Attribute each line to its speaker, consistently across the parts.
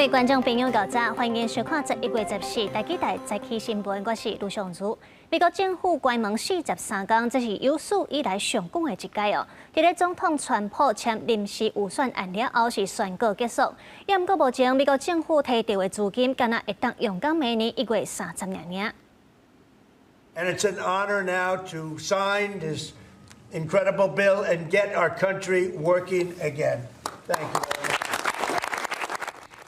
Speaker 1: 位觀眾朋友，早歡迎收看11月14台語台早起新聞，我是盧尚如。美國政府關門43工，這是有史以來上久的一屆哦。佇咧總統川普簽臨時預算案了後，是宣告結束。也毋過目前美國政府提著的資金，敢若會當用到明年1月30爾爾。
Speaker 2: And it's an honor now to sign this incredible bill and get our country working again. Thank you.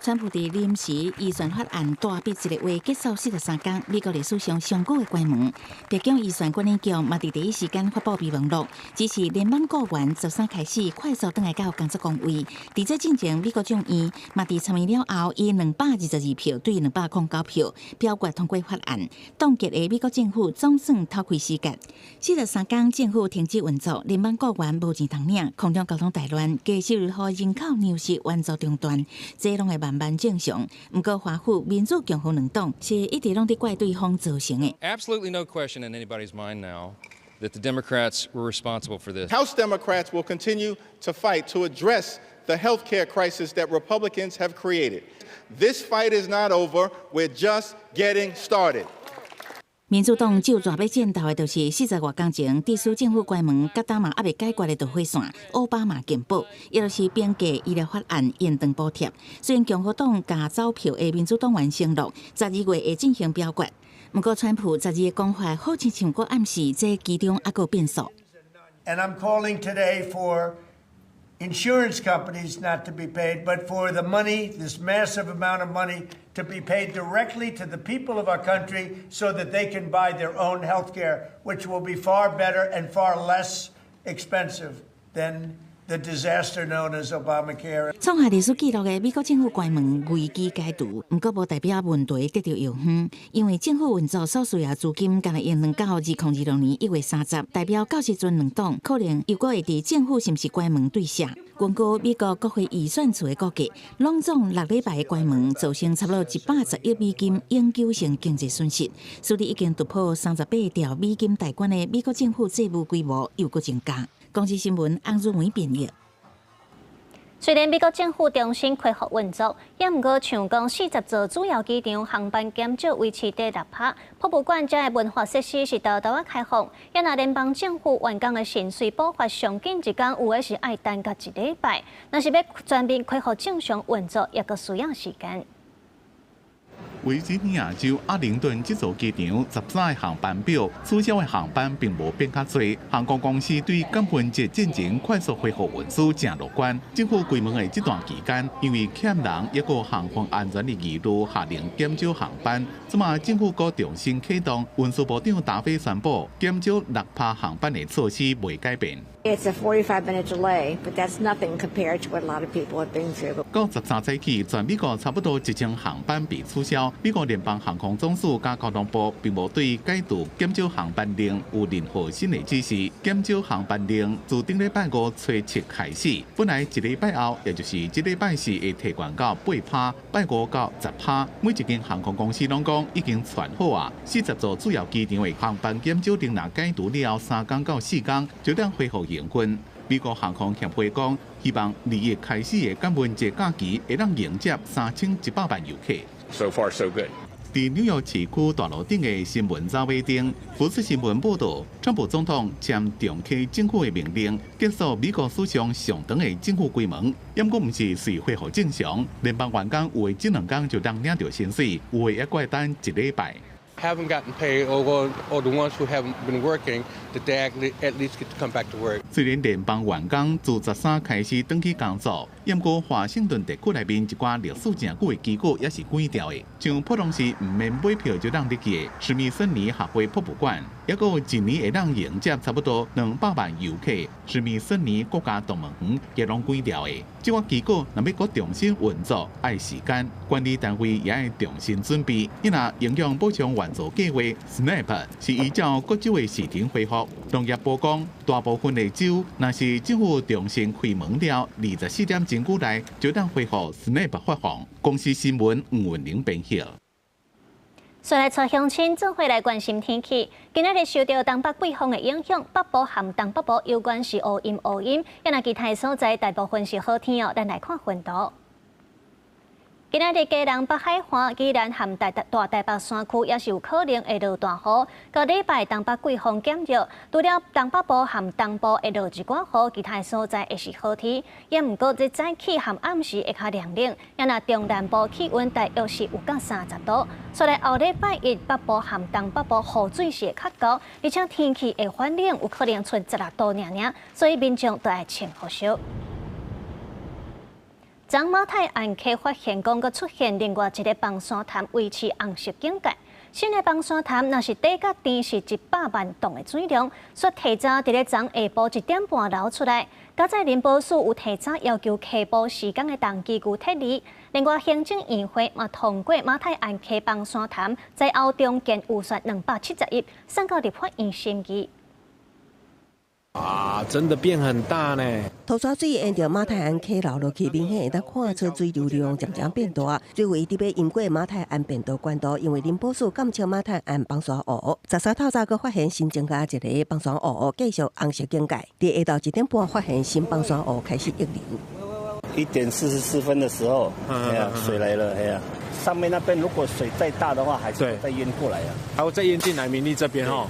Speaker 3: 川普佇臨時預算法案大筆一個話結束43工，美國歷史上上久的關門。白宮預算管理局嘛佇第一時間發布備忘錄，指示聯邦僱員13開始快速轉來到工作崗位。佇這進前，美國眾院嘛佇參議了後，以222票對209票表決通過法案，凍結的美國政府總算透氣時間。43工政府停止運作，聯邦僱員無錢通領，空中交通大亂，加州予人口糧食援助中斷，這攏會慢慢正常。毋過華府民主共和兩黨是一直攏佇怪對方造成的。
Speaker 4: Absolutely no question in anybody's mind now that the Democrats were responsible for this.
Speaker 5: House Democrats will continue to fight to address the health care crisis that Republicans have created. This fight is not over. We're just getting started.
Speaker 3: 民主黨就熱欲戰鬥的，就是40外工前，致使政府關門，佮今嘛猶未解決的導火線——奧巴馬健保，也就是平價醫療法案延長補貼。雖然共和黨共走票的民主黨員承諾，12月會進行表決，毋過川普十二的講話，好親像閣暗示這其中猶閣有變數。
Speaker 2: And I'm calling today for insurance companies not to be paid, but for the money, this massive amount of money, to be paid directly to the people of our country so that they can buy their own health care, which will be far better and far less expensive than the disaster known as Obamacare.
Speaker 3: 創下歷史紀錄的美國政府關門危機解除，毋過無代表問題得著藥方，因為政府運作所需要資金，干焦延長到2026年1月30，代表到時陣兩黨可能又閣會佇政府是毋是關門對射。根據美國國會預算處的估計，攏總6禮拜的關門，造成差不多110億美金永久性經濟損失，使得已經突破38兆美金大關的美國政府債務規模又閣增加。公視新聞翁如梅編譯。
Speaker 1: 雖然美國政府重新恢復運作，也毋過像講40座主要機場航班減少維持佇6%，博物館遮的文化設施是沓沓仔開放。也若聯邦政府員工的薪水補發上緊一工，有的是愛等到一禮拜。若是欲全面恢復正常運作，猶閣需要時間。
Speaker 6: 維吉尼亞州阿靈頓這座機場13个航班表取消的航班並無變較濟。航空公司對感恩節進前快速恢復運輸誠樂觀。政府關門的這段期間，因為欠人抑閣航空安全的疑慮，下令減少航班。這馬政府閣重新啟動，運輸部長達飛宣布減少6%航班的措施未改變。
Speaker 7: It's a 45-minute delay, but that's nothing compared to what a lot of people have been through.
Speaker 6: 到13早起，全美國差不多1000航班被取消。美國聯邦航空總署佮交通部並無對解除減少航班令有任何新的指示。減少航班令自頂禮拜五初七開始，本來一禮拜後，也就是這禮拜四會提懸到8趴，拜五到10趴。每一間航空公司攏講已經傳好啊，40座主要機場的航班減少令若解除了後，3工到4工就當恢復營運。美國航空協會講，希望2月開始的感恩節假期會當迎接3100萬遊客。
Speaker 8: So far, so good.
Speaker 6: 佇紐約市區大樓頂的新聞走位頂，福斯新聞報導，川普總統簽重啟政府的命令，結束美國史上上長的政府關門。毋過毋是隨恢復正常，聯邦員工有的這2工就當領著薪水，有的猶閣愛等一禮拜。
Speaker 5: Haven't gotten paid, or the ones who haven't been working, that they at least get to come back to work.
Speaker 6: 雖然聯邦員工自13開始轉去工作，毋過華盛頓地區內面一寡歷史誠久的機構也是關掉的，像普通時毋免買票就當入去的史密森尼學會博物館，猶閣有一年會當迎接差不多200萬遊客，史密森尼國家動物園也攏關掉的。這寡機構若欲閣重新運作，愛時間，管理單位也愛重新準備。伊若營養補充援助計劃 SNAP 是依照各州的市場恢復。農業部講，大部分的州若是政府重新開門了，24點鐘之內就當恢復 SNAP 發放。公視新聞吳文玲編譯。
Speaker 1: 紲來帶鄉親做伙來關心天氣。今仔日受著東北季風的影響，北部和東北部有關是烏陰烏陰，抑若其他所在大部分是好天哦。咱來看雲圖。今仔日基隆北海岸、宜蘭和大台北山區也是有可能會落大雨。到禮拜東北季風減弱，除了東北部和東部會落一寡雨，其他所在會是好天。也毋過這早起和暗時會較涼冷，也若中南部氣溫大約是有到30度。所以後禮拜一北部和東北部雨水是會較高，而且天氣會反冷，有可能賰16度爾爾，所以民眾都愛穿雨衫。昨馬太鞍溪發現講，閣出現另外一个崩山潭，維持紅色警戒。新的崩山潭若是底甲甜是100萬噸的水量，煞提早佇咧昨下晡1點半流出來。佳哉林保署有提早要求溪埔施工的重機具撤離。另外，行政院會嘛通過馬太鞍溪崩山潭災後重建預算270億，送到立法院審議。
Speaker 8: 啊，真的變很大呢！
Speaker 9: 塗沙水沿著馬太鞍溪流落去，明顯會當看出水流量漸漸變大。水位佇欲淹過馬太鞍便道懸度，因為林保署監測馬太鞍崩山湖，13透早閣發現新增加一个崩山湖，繼續紅色警戒。佇下晝1點半發現新崩山湖開始溢流。
Speaker 10: 1點44分的時候，哎呀，水來了，哎呀，上面那邊如果水再大的話，還是會再淹過來啊，
Speaker 8: 還會再淹進來明利這邊哦。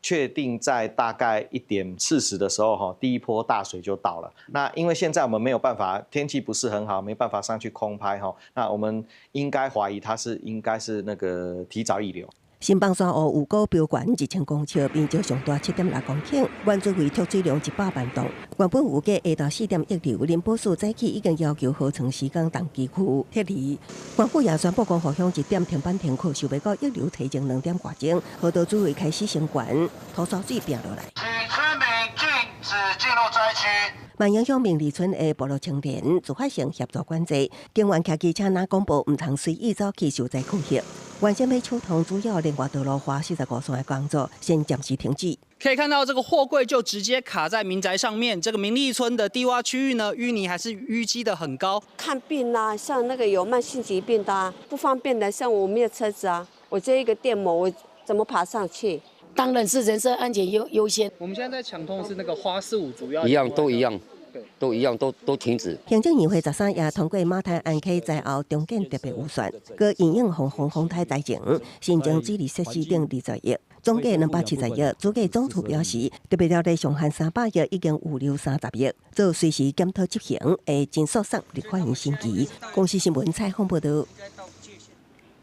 Speaker 11: 確定在大概1點40的時候，哈，第一波大水就到了。那因為現在我們沒有辦法，天氣不是很好，沒辦法上去空拍，哈。那我們應該懷疑它是應該是那個提早溢流。
Speaker 9: 新崩山湖有高標懸1000公尺，面積上大7.6公頃，原水位蓄水量100萬噸。原本預計下晝4點溢流，林保署早起已經要求河床施工重機具撤離。縣府也宣布光復鄉一點停班停課，想欲到溢流提前2點外鐘，河道水位開始升懸，塗沙水拚落來。
Speaker 12: 請村民禁止進入災區。
Speaker 9: 萬榮鄉明利村的部落青年自發性協助管制，警員騎機車若廣播，毋通隨意走去受災區域。原先欲搶通主要連外道路華45線的工作，先暫時停止。
Speaker 13: 可以看到，這個貨櫃就直接卡在民宅上面。這個明利村的低窪區域呢，淤泥還是淤積得很高。
Speaker 7: 看病啊，像那個有慢性疾病的啊，不方便的，像我沒有車子啊，我這一個電摩，我怎麼爬上去？
Speaker 14: 當然是人身安全優先。
Speaker 13: 我們現在在搶通是那個花四五主要
Speaker 15: 一樣都一樣。都一樣，都停止。
Speaker 9: 行政院會13也通過馬太鞍溪災後重建特別預算，閣因應防風洪台災情，新增水利設施等20億，總計270億。主計總處表示，特別條例上限300億，已經預留30億，做隨時檢討執行，會盡速送立法院審議。公視新聞採訪報導。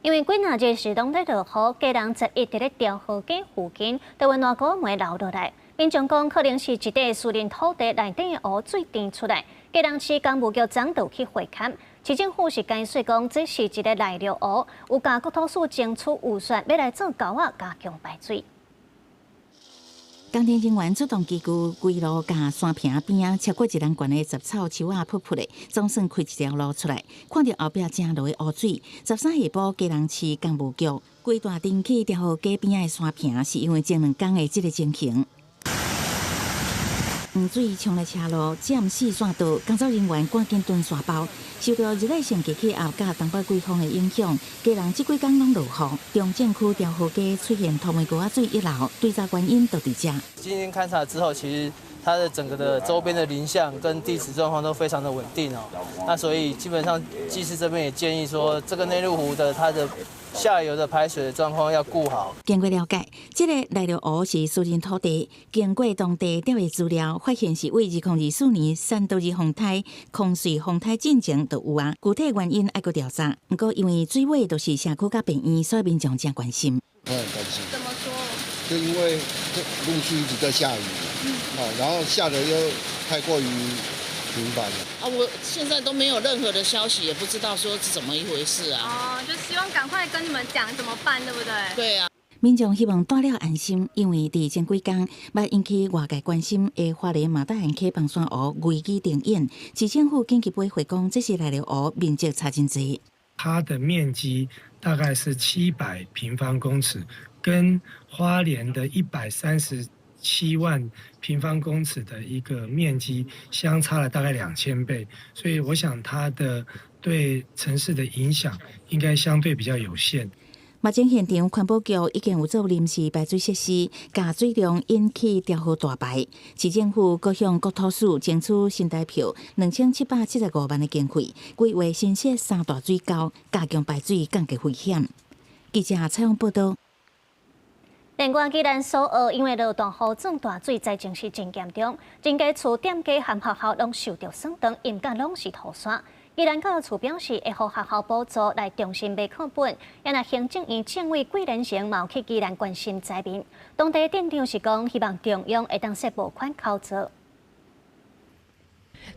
Speaker 1: 因為幾若日時攏咧落雨，基隆11佇咧中和街附近，就有爛糊糜流落來。民眾講，可能是一塊私人土地內底的湖水澱出來。基隆市工務局昨就去會勘，市政府是解釋講，這是一个內流湖，有共國土署爭取預算，欲來做溝仔加強排水。
Speaker 3: 工程人員出動機具，規路共山坪邊仔，超過一人懸的雜草樹仔噗噗的，總算開一條路出來。看著後壁正落的污水，13下晡基隆市工務局規大陣去中和街邊仔的山坪，是因為前兩工的這个情形。黃水沖來車路，佔四線道，工作人員趕緊蹲沙包。受到熱帶性低氣壓佮東北季風的影響，基隆這幾工攏落雨，中正區中和街出現塗糜糊仔水溢流，追查原因就佇遮。
Speaker 16: 今天勘察之後，其實它的整個的周邊的林相跟地質狀況都非常的穩定哦。那所以基本上技師這邊也建議說，這個內陸湖的它的下游的排水的狀況要顧好。
Speaker 3: 經過了解，這个內流湖是私人土地，經過當地調查資料，發現是為2024年三都二風颱、空水風颱進前就有啊。具體原因愛閣調查。毋過因為水尾都是社區佮病院，所以民眾誠關心。
Speaker 17: 我很擔心。
Speaker 18: 怎麼說？
Speaker 17: 就因為陸續一直在下雨，然後下的又太過於頻繁了。
Speaker 18: 啊，我現在都沒有任何的消息，也不知道說是怎麼一回事啊。
Speaker 19: 哦，就希望趕快跟你們講怎麼辦，對不對？
Speaker 18: 對啊。
Speaker 3: 民眾希望蹛了安心，因為佇前幾工，捌引起外界關心的花蓮馬太鞍溪崩山湖危機重演，市政府緊急回覆講，這是內流湖面積差真濟。
Speaker 20: 它的面積大概是700平方公尺，跟花蓮的137萬平方公尺的一個面積相差了大概2000倍，所以我想它的對城市的影響應該相對比較有限。
Speaker 3: 目前現場環保局已經有做臨時排水設施，共水量引起調好大排。市政府閣向國土署爭取新台票2775萬的經費，規劃新設三大水溝，加強排水，降低危險。記者採訪報道。
Speaker 1: 另外，宜蘭蘇澳因為落大雨漲大水，災情是真嚴重，真濟厝店家和學校攏受著損斷，淹甲攏是土沙。宜蘭教育處表示，會予學校補助來重新買課本。也若行政院政委桂聯誠嘛有去宜蘭關心災民，當地鎮長是講希望中央會當設募款口座。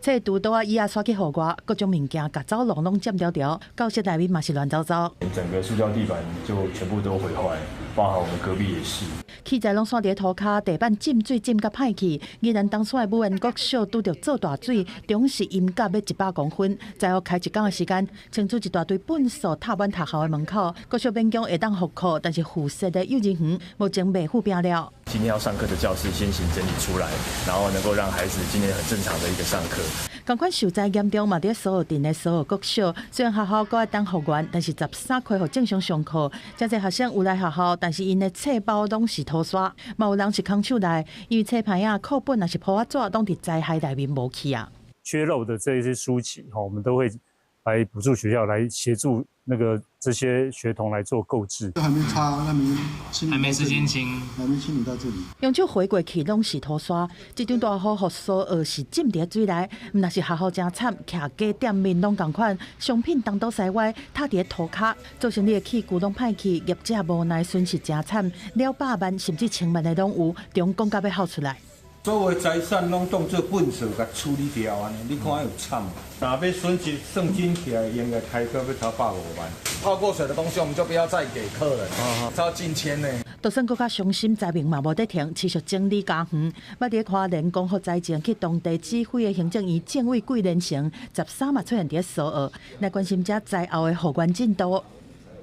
Speaker 21: 這拄拄仔雨仔煞去雨外，各種物件共走廊攏佔牢牢，教室內面嘛是亂糟糟。
Speaker 22: 整個塑膠地板就全部都毀壞，包含我們隔壁也是。
Speaker 21: 器材攏散佇塗跤，地板浸水浸甲歹去。宜蘭東山的武園國小拄著做大水，總是淹甲欲100公分。災後開一工的時間，清除一大堆糞埽塞滿學校的門口。國小勉強會當復課，但是附設的幼稚園目前袂復變了。
Speaker 22: 今天要上課的教室先行整理出來，然後能夠讓孩子今天很正常的一個上課。
Speaker 21: 仝款受災嚴重嘛，佇蘇澳鎮的蘇澳國小，雖然學校閣愛等復原，但是13恢復正常上課。誠濟學生有來學校，但是𪜶的冊包攏是土沙，嘛有人是空手來，因為冊牌仔、課本抑是簿仔紙攏佇災害內面無去啊。
Speaker 23: 缺漏的這些書籍，我們都會來補助學校來協助那個這些學童來做購置。
Speaker 17: 還沒擦，還沒清，
Speaker 8: 還沒時間清，
Speaker 17: 還沒清理到這裡。
Speaker 21: 用手揮過去攏是土沙，這場大雨予蘇澳是浸佇水內，毋但是學校誠慘，徛家店面攏仝款，商品東倒西歪，塌佇塗跤，做生意的器具攏歹去，業者無奈損失誠慘，了百萬甚至千萬的攏有，中講甲欲哭出來。
Speaker 24: 所有財產攏當做糞掃共處理掉按呢，你看有慘無？若欲損失算真起來，應該開到欲超150萬。
Speaker 25: 泡過水的東西，我們就不要再給客人，超近千呢。
Speaker 21: 就算閣較傷心，災民嘛無得停，持續整理家園。捌佇花蓮光復災前去當地指揮的行政院政委桂連成，13嘛出現佇蘇澳，來關心遮災後的復原進度。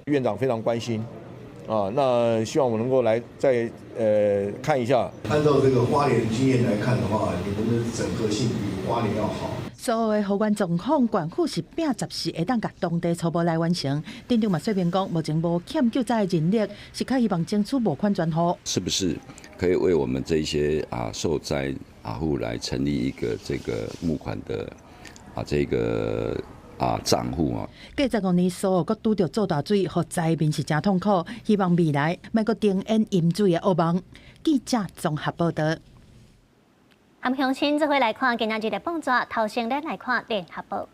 Speaker 26: 院長非常關心。啊，那希望我能夠來再看一下。
Speaker 17: 按照這個花蓮經驗來看的話，你們的整合性比花蓮要好。
Speaker 21: 蘇澳的復原狀況，縣府是拼14會當共當地初步來完成。鎮長嘛說明講，目前無欠救災的人力，是較希望爭取募款專戶。
Speaker 27: 是不是可以為我們這些受災戶來成立一個這個募款的這個帳戶啊！
Speaker 21: 過15年，蘇澳閣拄著做大水，予災民是誠痛苦。希望未來莫閣重演淹水的噩夢。記者綜合報導。
Speaker 1: 和鄉親做伙來看今仔日的報紙，頭先咱來看聯合報。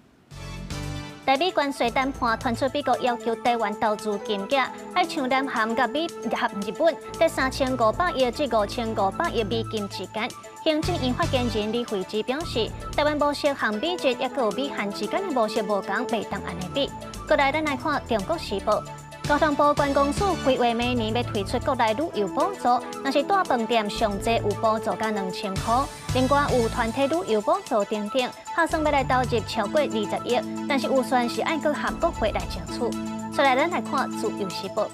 Speaker 1: 台美關稅談判傳出美國要求台灣投資金額，愛像南韓佮美合日本，佇3500億至5500億美金之間。行政院發言人李慧芝表示，台灣模式和美日抑閣有美韓之間的模式無仝，袂當按呢比。過來，咱來看《中國時報》。交通部觀光署規劃明年欲推出國內旅遊補助，若是蹛飯店上濟有補助到2000箍，另外有團體旅遊補助等等，拍算欲來投入超過20億，但是預算是愛閣和國會來爭取。再來，咱來看《自由時報》，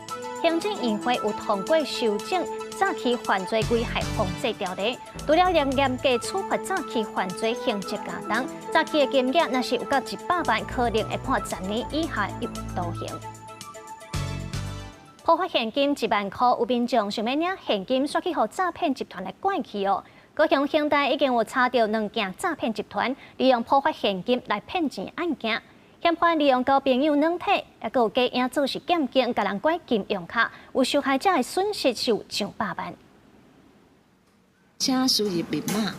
Speaker 1: 行政院會有通過修正詐欺犯罪危害防制條例，除了嚴嚴格處罰詐欺犯罪刑責加重，詐欺的金額若是有到100萬，可能會判10年以下有期徒刑。普發現金1萬箍，有民眾想欲領現金，煞去予詐騙集團來拐去哦。高雄刑大已經有查著兩件詐騙集團利用普發現金來騙錢案件，嫌犯利用交朋友軟體，抑閣有假影做是檢警，共人拐金融卡，有受害者的損失是有上百萬。
Speaker 28: 請輸入密碼。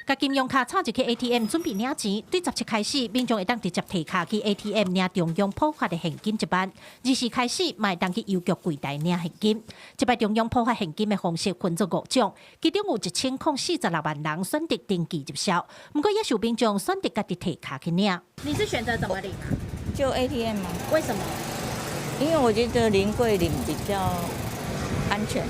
Speaker 3: 共金融卡插入去 ATM 準備領錢，對17開始，民眾會當直接提卡去 ATM 領中央普發的現金1萬。24開始，嘛會當去郵局櫃台領現金。這擺中央普發現金的方式分做五種，其中有1046萬人選擇登記入銷，毋過也是有民眾選擇家己提卡去領。
Speaker 28: 你是選擇怎麼領？
Speaker 29: 就 ATM 嗎？
Speaker 28: 為什麼？
Speaker 29: 因為我覺得臨櫃領比較安全。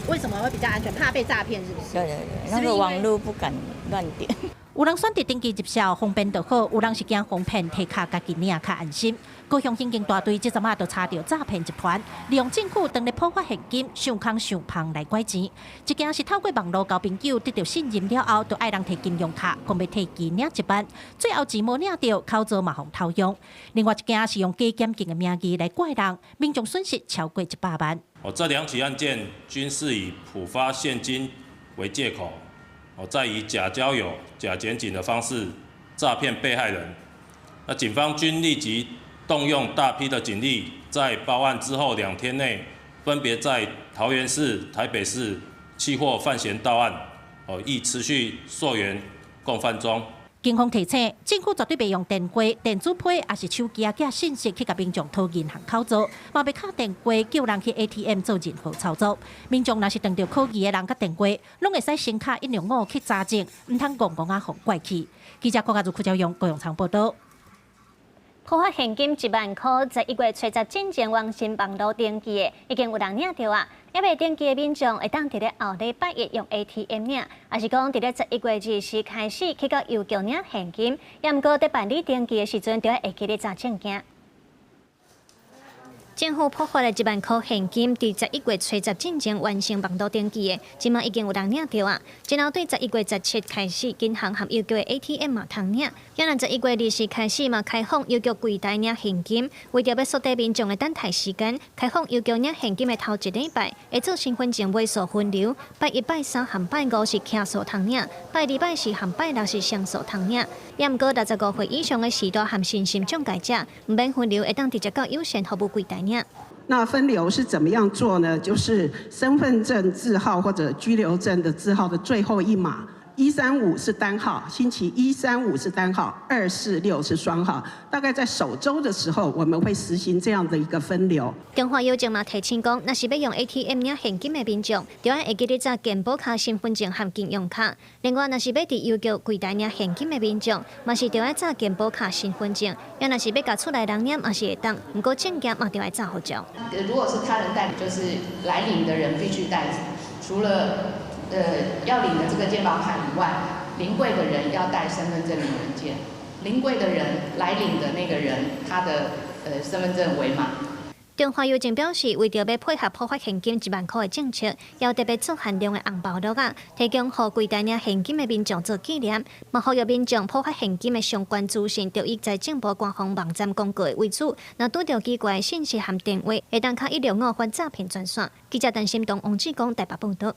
Speaker 28: 為什麼會比較安全？怕被詐騙是不是？
Speaker 29: 對對對，那個網路不敢亂點。
Speaker 2: 有人選擇登記入數方便就好，有人是驚予騙提卡家己領較安心。高雄刑警大隊這陣仔就查著詐騙集團，利用政府當咧普發現金，想空想芳來拐錢。一件是透過網路交朋友得著信任了後，就愛人提金融卡，講欲提錢領1萬，最後錢無領著，口座嘛予偷用。另外一件是用假檢警的名義來拐人，民眾損失超過100萬。
Speaker 4: 哦，這兩起案件均是以普發現金為借口。哦，再以假交友、假檢警的方式詐騙被害人。那警方均立即動用大批的警力，在報案之後2天內，分別在桃園市、台北市緝獲犯嫌到案。哦，亦持續溯源共犯中。
Speaker 2: 警方提醒，政府絕對袂用電話、電子批，抑是手機仔寄信息去共民眾討銀行口座，嘛袂敲電話叫人去 ATM 做任何操作。民眾若是碰著可疑的人佮電話，攏會使先敲165去查證，毋通戇戇仔予拐去。記者郭家如、柯昭勇、高永昌報道。
Speaker 1: 普發現金1萬箍，11月初十進前完成網路登記的，已經有人領著啊。猶未登記的民眾會當佇咧後禮拜一用 ATM 領，抑是講佇咧11月20開始去到郵局領現金。猶毋過佇辦理登記的時陣，著愛會記咧查證件。政府普發的1萬箍現金，佇11月初十進前完成網路登記的，這馬已經有人領著啊。然後對11月17開始，銀行和郵局的 ATM 嘛通領。猶若11月20開始嘛開放郵局櫃台領現金，為著欲縮短民眾的等待時間，開放郵局領現金的頭一禮拜，會做身份證尾數分流。拜一、拜三和拜五是徛數通領，拜二、拜四和拜六是雙數通領。猶毋過65歲以上的序大和身心障礙者，毋免分流，會當直接到有線服務櫃台領。
Speaker 5: 那分流是怎麼樣做呢？就是身份證字號或者居留證的字號的最後一碼，一三五是單號，星期一、三、五是單號，二、四、六是雙號。大概在首週的時候，我們會實行這樣的一個分流。
Speaker 1: 中華郵政嘛提醒講，若是欲用 ATM 領現金的民眾，著愛會記咧查健保卡、身份證和金融卡。另外，若是欲佇郵局櫃台領現金的民眾，嘛是著愛查健保卡、身份證。猶若是欲共厝內人領，嘛是會當，毋過證件嘛著愛查予足。
Speaker 6: 如果是他人代理，就是來領的人必須帶，除了要領的這個健保卡以外，臨櫃的人要帶身份證明文件。臨櫃的人來領的那個人，他的身份證尾碼。
Speaker 1: 中華郵政表示，為著欲配合普發現金1萬箍的政策，猶特別做限量的紅包樂仔，提供予櫃台領現金的民眾做紀念。嘛呼籲民眾普發現金的相關資訊，著以財政部官方網站公告為主。若拄著奇怪信息和電話，會當敲165發詐騙專線。記者陳心東、王志剛台北報導。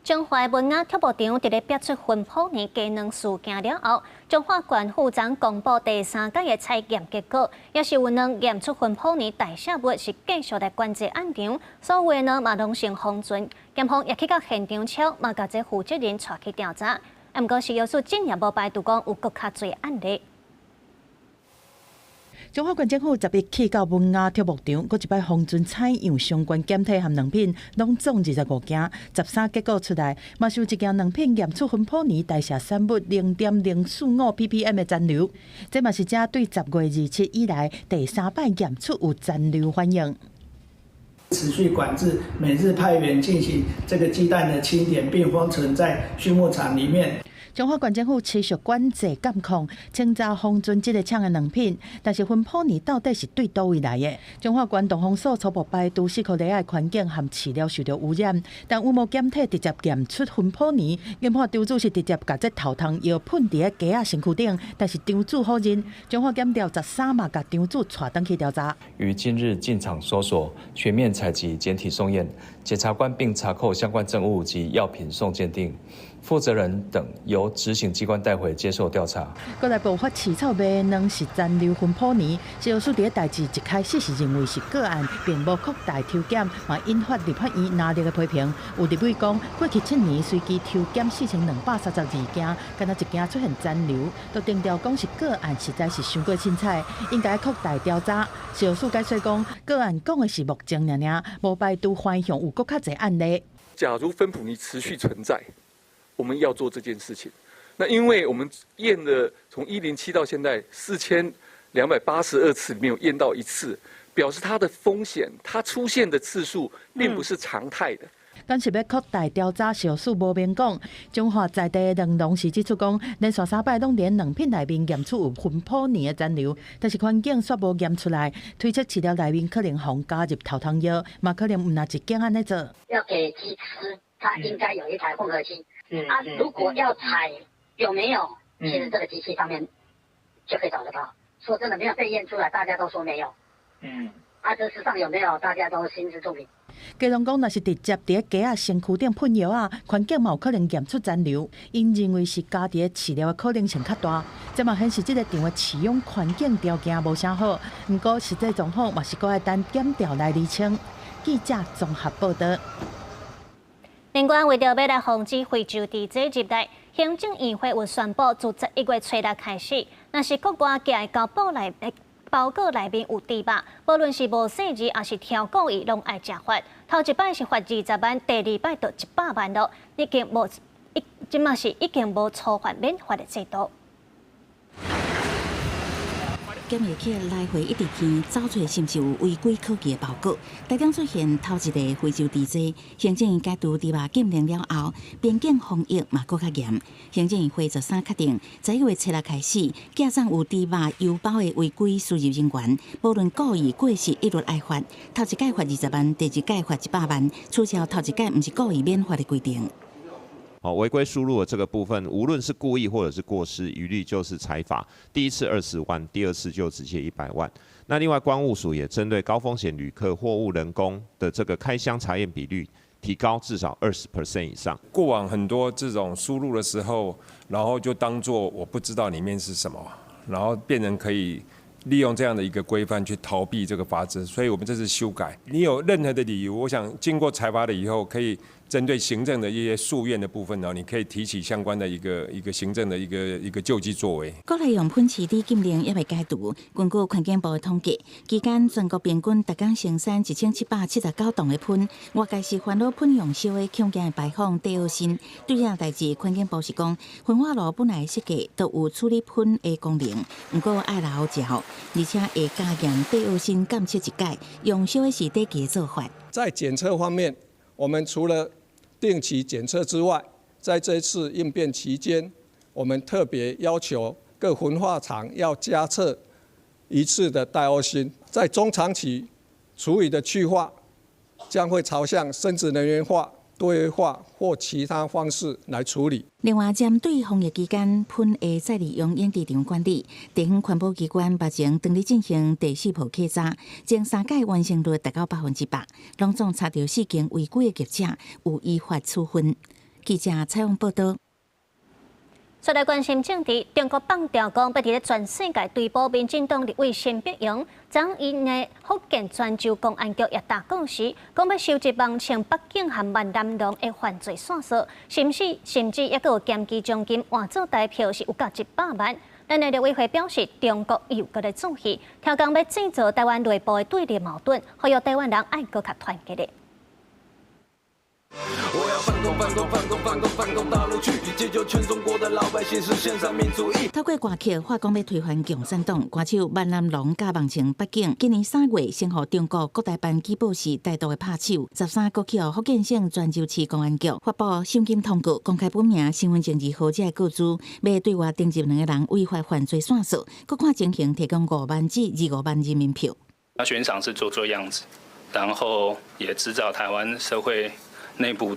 Speaker 1: 彰化文雅畜牧場佇咧爆出芬普尼雞卵事件了後，彰化縣府昨公布第三屆的採驗結果，也是有卵驗出芬普尼代謝物，是繼續來關注案場，所有的卵嘛攏先封存，檢方也去到現場抄，嘛共這負責人帶去調查。毋過食藥署進也無排除講有閣較濟案例。
Speaker 21: 彰化縣政府11去到文雅畜牧場，閣一擺封存採樣相關檢體和卵品，攏總25件，13結果出來，嘛是有一件卵品驗出芬普尼代謝產物0.045 ppm 的殘留，這嘛是這對10月27以來第三擺驗出有殘留反應。
Speaker 7: 持續管制，每日派員進行這個雞蛋的清點，並封存在畜牧場裡面。
Speaker 21: 彰化縣政府持續管制監控，清查封存這个廠的卵品，但是芬普尼到底是對佗位來的？彰化縣動防署初步排除死殼螺仔的環境和飼料受著污染，但羽毛檢體直接驗出芬普尼，研判場主是直接共這頭痛藥噴佇咧雞仔身軀頂，但是場主否認。彰化檢調13嘛，共場主帶轉去調查。
Speaker 10: 於今日進場搜索，全面採集檢體送驗，檢察官並查扣相關證物及藥品送鑑定。負責人等由執行機關帶回接受調查。
Speaker 21: 閣來爆發飼草賣卵是殘留芬普尼，食藥署佇咧代誌一開始是認為是個案，並無擴大抽檢，嘛引發立法院拿捏的批評。有立委講，過去7年隨機抽檢4232件，干焦一件出現殘留，都定調講是個案，實在是傷過凊彩，應該擴大調查。食藥署解釋講，個案講的是目前爾爾，無排除方向有閣較濟案例。
Speaker 11: 假如芬普尼持續存在，我們要做這件事情，那因為我們驗了從107到現在4282次，沒有驗到一次，表示它的風險，它出現的次數並不是常態的。
Speaker 21: 敢是欲擴大調查，小數無明講。彰化在地的卵農是指出講，連續三擺攏佇卵品內面驗出有芬普尼的殘留，但是環境煞無驗出來，推測飼料內面可能予加入頭痛藥，嘛可能毋若一間按呢做。
Speaker 9: 要給雞吃，它應該有一台混合機。啊，如果要採有沒有，其實這個機器上面就可以找得到。說真的，沒有被驗出來，大家都說沒有。啊，這世上有沒有，大家都心知肚明。
Speaker 21: 雞農講，若是直接佇雞仔身軀頂噴藥仔，環境嘛有可能驗出殘留。𪜶認為是加佇咧飼料的可能性較大。這嘛顯示這个場的飼養環境條件無啥好。毋過實際狀況嘛是閣愛等檢調來釐清。記者綜合報道。
Speaker 1: 另外，為著欲來防止非洲豬瘟入來，行政院會有宣布，自11月初六開始，若是國外寄的包裹內面有豬肉，無論是無細膩，抑是超故意，攏愛食罰。頭一擺是罰20萬，第二擺就100萬囉。已經無，這馬是已經無初罰免罰的制度。
Speaker 3: 檢疫客來回一直天，找揣是毋是有違規可疑的包裹？台中出現頭一例非洲豬瘟，行政院解除豬肉禁令了後，邊境防疫嘛閣較嚴。行政院會13確定，11月初六開始，寄送有豬肉郵包的違規輸入人員，無論故意過失，一律愛罰。頭一擺罰20萬，第二擺罰100萬，取消頭一擺毋是故意免罰的規定。
Speaker 12: 哦，違規輸入的這個部分，無論是故意或者是過失，一律就是裁罰。第一次20萬，第二次就直接100萬。那另外，關務署也針對高風險旅客貨物人工的這個開箱查驗比率提高至少20% 以上。
Speaker 13: 過往很多這種輸入的時候，然後就當作我不知道裡面是什麼，然後變成可以利用這樣的一個規範去逃避這個罰則，所以我們這次修改。你有任何的理由，我想經過裁罰了以後，可以針對行政的一些訴願的部分呢，你可以提起相關的一個行政的一個救濟作為。
Speaker 3: 國內用噴飼豬禁令猶未解除，根據環境部的統計，期間全國平均逐工生產1779噸的噴，外界是煩惱噴用燒的強勁排放戴奧辛。對這代誌，環境部是講，焚化爐本來設計都有處理噴的功能，毋過愛留照，而且會加嚴戴奧辛檢測一改，用燒的是短期的做法。
Speaker 14: 在檢測方面，我們除了定期檢測之外，在這次應變期間，我們特別要求各焚化廠要加測一次的戴奧辛。在中長期廚餘的去化，將會朝向生質能源化、堆肥化或其他方式來處理。
Speaker 3: 另外，針對防疫期間噴的再利用養殖場管理，地方環保機關目前正佇進行第四波稽查，前三屆完成率達到100%，攏總查著四間違規的業者，有依法處分。記者採訪報道。
Speaker 1: 再來關心政治，中國放調講，欲佇咧全世界追捕民進黨立委沈伯洋，昨𪜶的福建泉州公安局也達告示，講欲收集網稱北京和萬南龍的犯罪線索，甚至猶閣有檢舉獎金換做台票是有夠100萬。咱的陸委會表示，中國又閣來做戲，刁工欲製造臺灣內部的對立矛盾，呼籲臺灣人愛閣較團結咧。
Speaker 15: 我要反攻反攻反攻反攻反攻大陸去，解救全中國的老百姓，實現三民主義。
Speaker 3: 透過歌曲發講欲推翻共產黨，歌手萬南龍佮網稱北京今年3月先予中國國台辦舉報是台獨的拍手。13閣予福建省泉州市公安局發布賞金通告，公開本名、身份證字號這个個資，欲對外偵緝兩個人違法犯罪線索，閣看情形提供5萬至25萬人民幣。
Speaker 16: 他懸賞是做做樣子，然後也製造台灣社會內部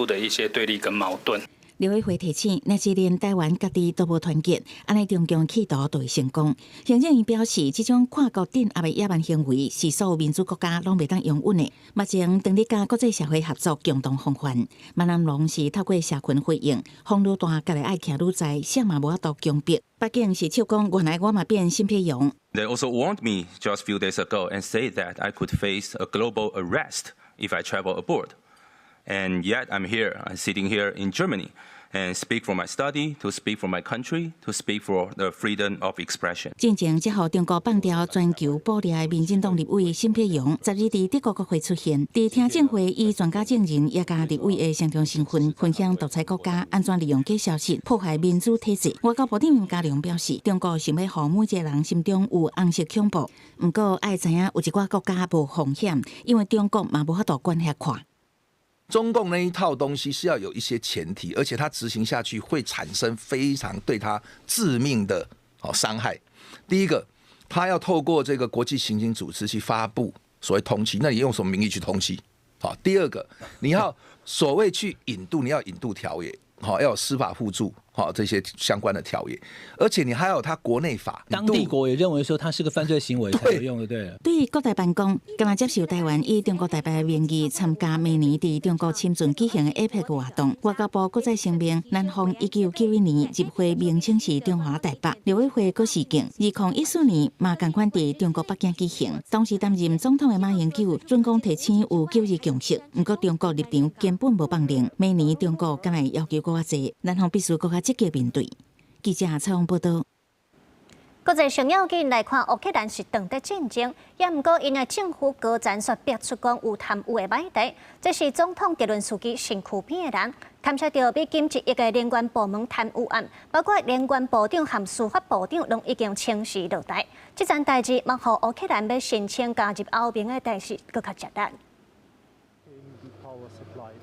Speaker 16: 的一些對立跟矛盾。
Speaker 3: 陸委會提醒，若是連台灣家己都無團結，按呢中共企圖就會成功。行政院表示，這種跨國鎮壓的野蠻行為是所有民主國家攏袂當容忍的。目前正佇佮國際社會合作，共同防範。萬南龍是透過社群回應，風愈大，家己愛徛愈在，啥嘛無法度強迫。北京是笑講，原來我嘛變沈伯洋。
Speaker 18: They also warned me just few days ago and say that I could face a global arrest if I travel abroad. And yet I'm here, I'm sitting here in Germany and speak for my study, to speak for my country, to speak for the freedom of expression.
Speaker 3: 進前才予中國放調全球捕掠的民進黨立委沈伯洋，10日佇德國國會出現，佇聽證會以專家證人也佮立委的雙重身份，分享獨裁國家按怎利用假消息破壞民主體制。外交部長吳鉅良表示，中國想欲予每一個人心中有紅色恐怖，毋過愛知影有一寡國家無風險，因為中國嘛無法度管遐寬。
Speaker 8: 中共那一套東西是要有一些前提，而且它執行下去會產生非常對他致命的哦傷害。第一個，他要透過這個國際刑警組織去發布所謂通緝，那你用什麼名義去通緝？好，第二個，你要所謂去引渡，你要引渡條約，好，要有司法互助，好，這些相關的條約，而且你還有他國內法，
Speaker 17: 當地國也認為說他是個犯罪行為才有用的，對。
Speaker 3: 對國台辦講，今日接受台灣以中國台北的名義參加明年佇中國深圳舉行的 APEC 活動。外交部閣再聲明，南方1991年入會名稱是中華台北，陸委會閣示警，2014年嘛仝款佇中國北京舉行，當時擔任總統的馬英九準講提醒有九二共識，毋過中國立場根本無放任，明年中國敢會要求閣較濟，南方必須閣較積極面對。記者蔡宏報道。
Speaker 1: 國際上要緊來看，烏克蘭是當地戰爭，也毋過𪜶的政府高層卻逼出講有貪污的問題。這是總統澤倫斯基身軀邊的人，牽涉著美金1億的能源部門貪污案，包括能源部長和司法部長攏已經請辭落台。這樁代誌嘛，予烏克蘭欲申請加入歐盟的代誌閣較吃力。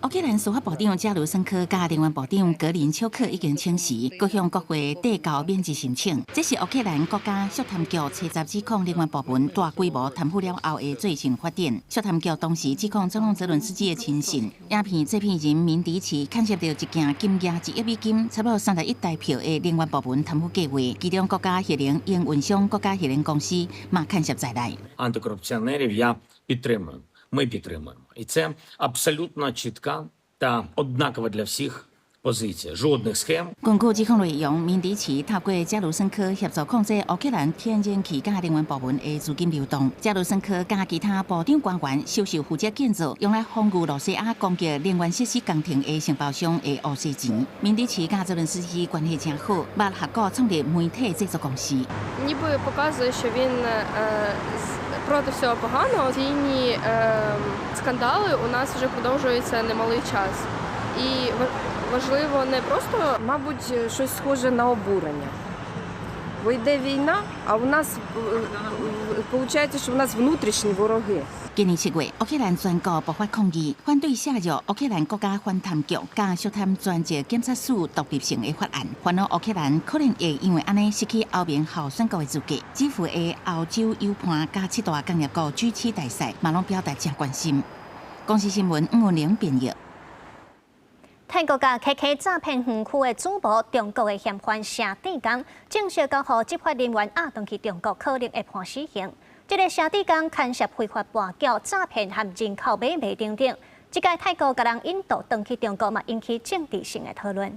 Speaker 3: 烏克蘭司法部長加盧申科佮能源部長格林丘克已經請辭，閣向國會遞交免職申請。這是烏克蘭國家肅貪局查查指控能源部門大規模貪腐了後的最新發展。肅貪局當時指控總統澤倫斯基的親信、影片製片人明迪奇牽涉著一件金額1億美金、差不多31台票的能源部門貪腐計劃，其中國家核能營運商國家核能公司嘛牽涉在內。
Speaker 19: Антикорупціонерів я підтримую. Ми підтримуємо. І це абсолютно чітка та однакова для всіх позиція. Жодних схем.
Speaker 3: 根據指控內容，明迪奇透過加盧申科協助控制烏克蘭天然氣佮能源部門的資金流動。加盧申科佮其他部長官員收受負責建造用來防禦露西亞攻擊能源設施工程的承包商的烏色錢。明迪奇佮澤倫斯基關係誠好，捌合股創立媒體製作公司。
Speaker 20: Ніби показує, що він проти всього поганого. Ці скандали у нас вже продовжуються немалий час. І важливо не просто,
Speaker 22: мабуть, щось схоже на обурення. Бо йде війна, а у нас виходить, що у нас внутрішні вороги.
Speaker 3: 今年7月，烏克蘭全國爆發抗議，反對削弱烏克蘭國家反貪局佮肅貪專責檢察署獨立性的法案，煩惱烏克蘭可能會因為按呢失去歐盟候選國的資格。基輔的歐洲友伴佮七大工業國 G7 大使嘛攏表達誠關心。公視新聞吳文玲編譯。
Speaker 1: 泰國共 KK 詐騙園區的主謀中國的嫌犯謝志剛正式交予執法人員押轉去中國，可能會判死刑。這个謝志剛牽涉非法跋筊、詐騙和人口買賣等等，這擺泰國共人引渡轉去中國嘛，引起政治性的討論。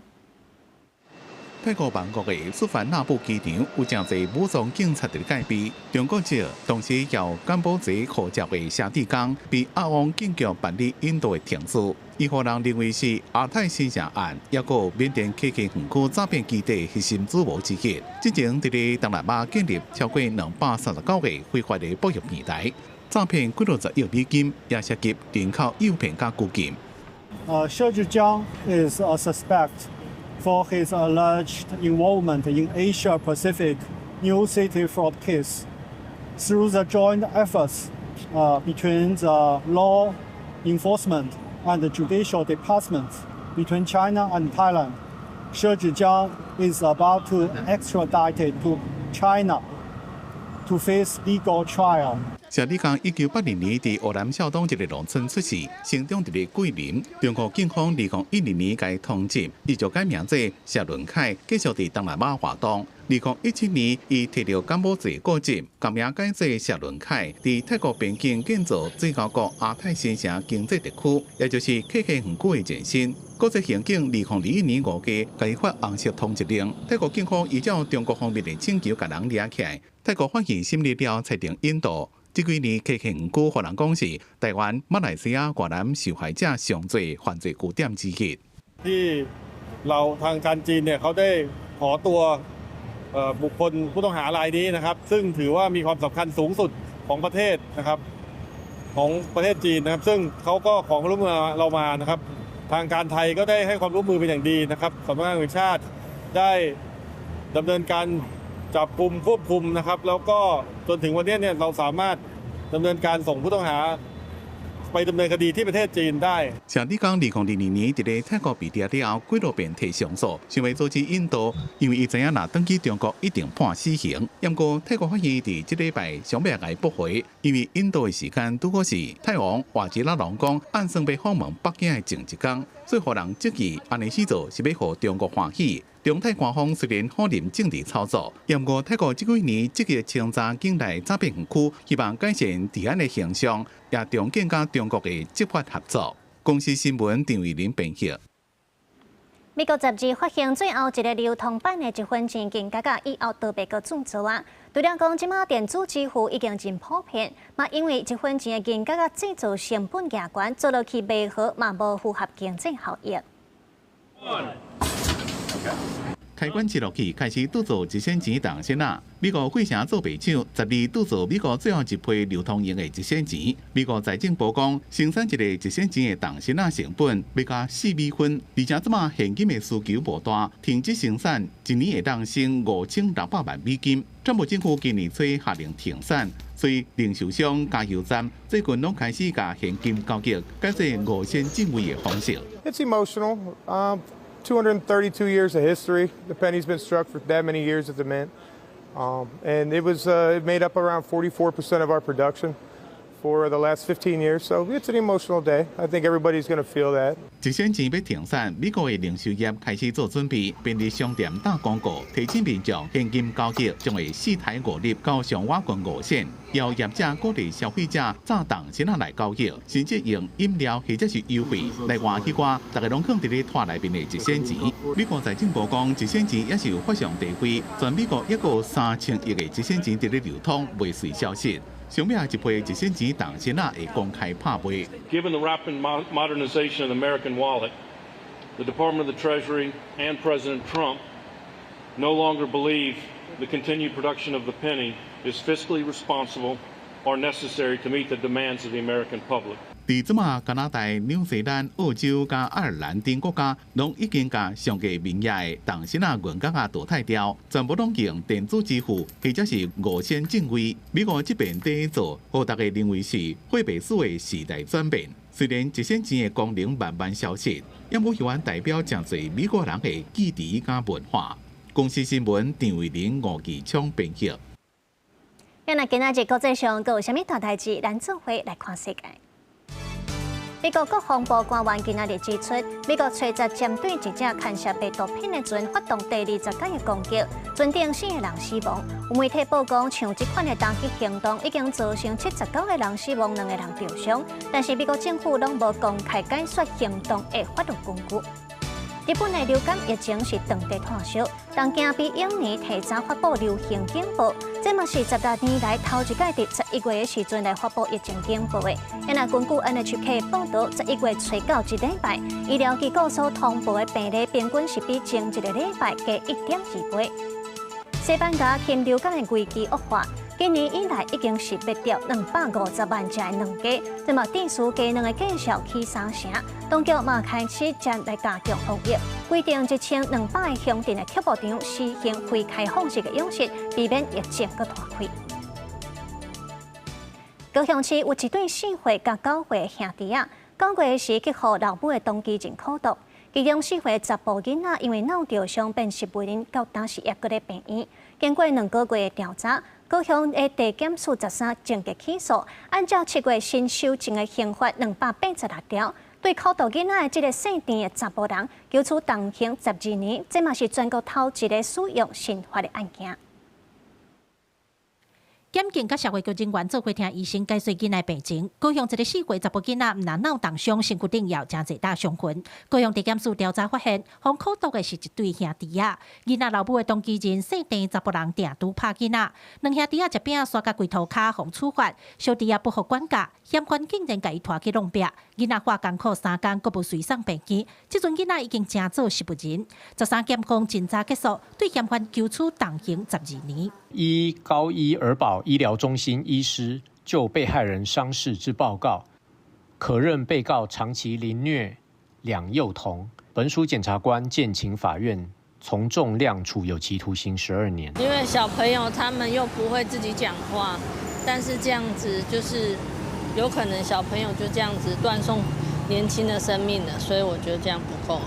Speaker 23: 泰國曼谷的素萬那普機場有誠濟武裝警察佇咧戒備。中國籍，同時有柬埔寨護照的謝志剛被押往警局辦理引渡的程序。伊予人認為是亞太新城案，抑閣緬甸 KK 園區詐騙基地核心主謀之一。之前佇咧東南亞建立超過239個非法的博弈平台，詐騙幾落十億美金，也涉及人口誘騙佮拘禁。
Speaker 24: She Zhijiang is a suspect for his alleged involvement in Asia Pacific New City fraud case. Through the joint efforts between the law enforcement and the judicial departments between China and Thailand, She Zhijiang is about to extradited to China to face legal trial.
Speaker 23: 謝志剛1982年佇越南肇東一个農村出世，成長佇咧桂林。中國警方2012年共伊通緝，伊就改名做謝倫凱，繼續佇東南亞活動。2017年，伊提著柬埔寨國籍，改名改做謝倫凱，佇泰國邊境建造水溝國亞太新城經濟特區，也就是 KK 園區的前身。國際刑警2021年5月共伊發紅色通緝令，泰國警方依照中國方面的請求，共人掠起來。泰國法院審理了，裁定引渡。這幾年 KK 園區予人講是台灣、馬來西亞、越南受害者上濟犯罪據點之一。
Speaker 25: ที่เราทางการจีนเนี่ยเขาได้ขอตัวบุคคลผู้ต้องหารายนี้นะครับ ซึ่งถือว่ามีความสำคัญสูงสุดของประเทศนะครับ ของประเทศจีนนะครับ ซึ่งเขาก็ขอความร่วมมือเรามานะครับ ทางการไทยก็ได้ให้ความร่วมมือเป็นอย่างดีนะครับสำนักงานตำรวจแห่งชาติได้ดำเนินการจับกุมควบคุมนะครับ แล้วก็จนถึงวันนี้เนี่ยเราสามารถดำเนินการส่งผู้ต้องหา ไปดำเนินคดีที่ประเทศจีนได้。
Speaker 23: 像你講，2022年佇咧泰國被抓了後，幾落遍提上訴，想欲阻止印度，因為伊知影若轉去中國一定判死刑。毋過泰國法院佇這禮拜上尾共伊駁回，因為印度的時間拄好是泰王瓦吉拉隆功按算欲訪問北京的前一工，所以予人質疑按呢死做是欲予中國歡喜。中泰官方雖然否認政治操作，毋過泰國這幾年積極清查境內詐騙園區，希望改善治安的形象，也重建佮中國的執法合作。公視新聞張慧玲編譯。
Speaker 1: 美國12發行最後一个流通版的一分錢銀角仔，以後都袂閣鑄造啊。除了講，這馬電子支付已經真普遍，嘛因為一分錢的銀角仔製造成本誠懸，做落去袂好，嘛無符合經濟效益。
Speaker 23: 開關切落去，開始鑄造一仙錢銅仙仔。美國費城造幣廠12鑄造美國最後一批流通用的一仙錢。美國財政部講，生產一個一仙錢的銅仙仔成本欲加4美分，而且這馬現金的需求無大，停止生產，一年會當省5600萬美金。川普政府今年初下令停產，所以零售商、加油站最近攏開始共現金交易改做5仙進位的方式。
Speaker 2: It's emotional. 232 years of history. The penny's been struck for that many years at the mint. And it made up around 44% of our production for the last 15 years. So it's an emotional day. I think everybody's going to feel that.
Speaker 23: 一仙錢欲停產，美國的零售業開始做準備，便利商店打廣告，提醒民眾現金交易將會四刣五入到上倚近5仙，要業者鼓勵消費者紮銅仙仔來交易，甚至用飲料或者是優惠來換彼寡逐家攏囥佇咧拖內面的一仙錢。美國財政部講，一仙錢也是有法上地位，全美國抑閣有3000億的一仙錢佇咧流通，袂隨消失。上尾一批一仙錢銅仙仔會公開拍賣。
Speaker 4: Given the rapid modernization of the American wallet, the Department of the Treasury and President Trump no longer believe the continued production of the penny is fiscally responsible or necessary to meet the demands of the American public.
Speaker 23: 佇這馬加拿大、紐西蘭、澳洲佮愛爾蘭等國家，攏已經共上過面額的銅仙仔銀角仔淘汰掉，全部攏用電子支付或者是5仙進位。美國這邊第一做，予大家認為是貨幣史的時代轉變。雖然一仙錢的功能慢慢消失，也無猶原代表誠濟美國人的記憶佮文化。公視新聞張慧玲、吳繼昌編譯。
Speaker 1: 那今仔日國際上閣有啥物大代誌？咱做伙來看世界。美國國防部官員今仔日指出，美國初十針對一隻牽涉賣毒品的船發動第20擺的攻擊，船頂四个人死亡。有媒體報講，像這款的打擊行動已經造成79個人死亡，兩個人受傷。但是美國政府攏無公開解說行動的法律根據。日本的流感疫情是斷地拖燒，東京比往年提早發布流行警報，這嘛是16年來頭一擺佇11月的時陣來發布疫情警報的。若根據 NHK 報導，11月初到這禮拜，醫療機構所通報的病例平均是比前一个禮拜加1.2倍。西班牙禽流感的危機惡化，今年以來已經識別著250萬隻的卵雞，這嘛致使雞卵的價數起三成。當局嘛開始將來加強防疫，規定1200个鄉鎮的畜牧場實行非開放式的養殖，避免疫情閣拖開。高雄市有一對4歲佮9歲的兄弟仔，9月時去予老母的同居人苦毒，其中4歲查埔囡仔因為腦著傷變植物人，到今時猶閣咧病院。經過2個月的調查，高雄的地檢署13終結起訴，按照7月新修正的刑法286條，對苦毒囡仔的這个姓鄭的查埔人，求處重刑12年，這嘛是全國頭一个使用新法的案件。
Speaker 3: 檢警佮社會局人員做伙聽醫生解說囡仔病情。高雄一个4歲查埔囡仔，毋但腦重傷，身軀頂也有誠濟道傷痕。高雄地檢署調查發現，予苦毒的是一對兄弟仔。囡仔老母的同居人姓鄭查埔人定拄拍囡仔，兩兄弟仔食餅捒共規塗跤，予處罰。小弟仔不服管教，嫌犯竟然共伊拖去弄壁。囡仔化艱苦3工，閣無隨送病院。這陣囡仔已經成做植物人。13檢方偵查結束，對嫌犯求處重刑12年。
Speaker 5: 依高一兒保醫療中心醫師就被害人傷勢之報告，可認被告長期凌虐兩幼童。本署檢察官建請法院從重量處有期徒刑12年。
Speaker 6: 因為小朋友他們又不會自己講話，但是這樣子就是有可能小朋友就這樣子斷送年輕的生命了，所以我覺得這樣不夠。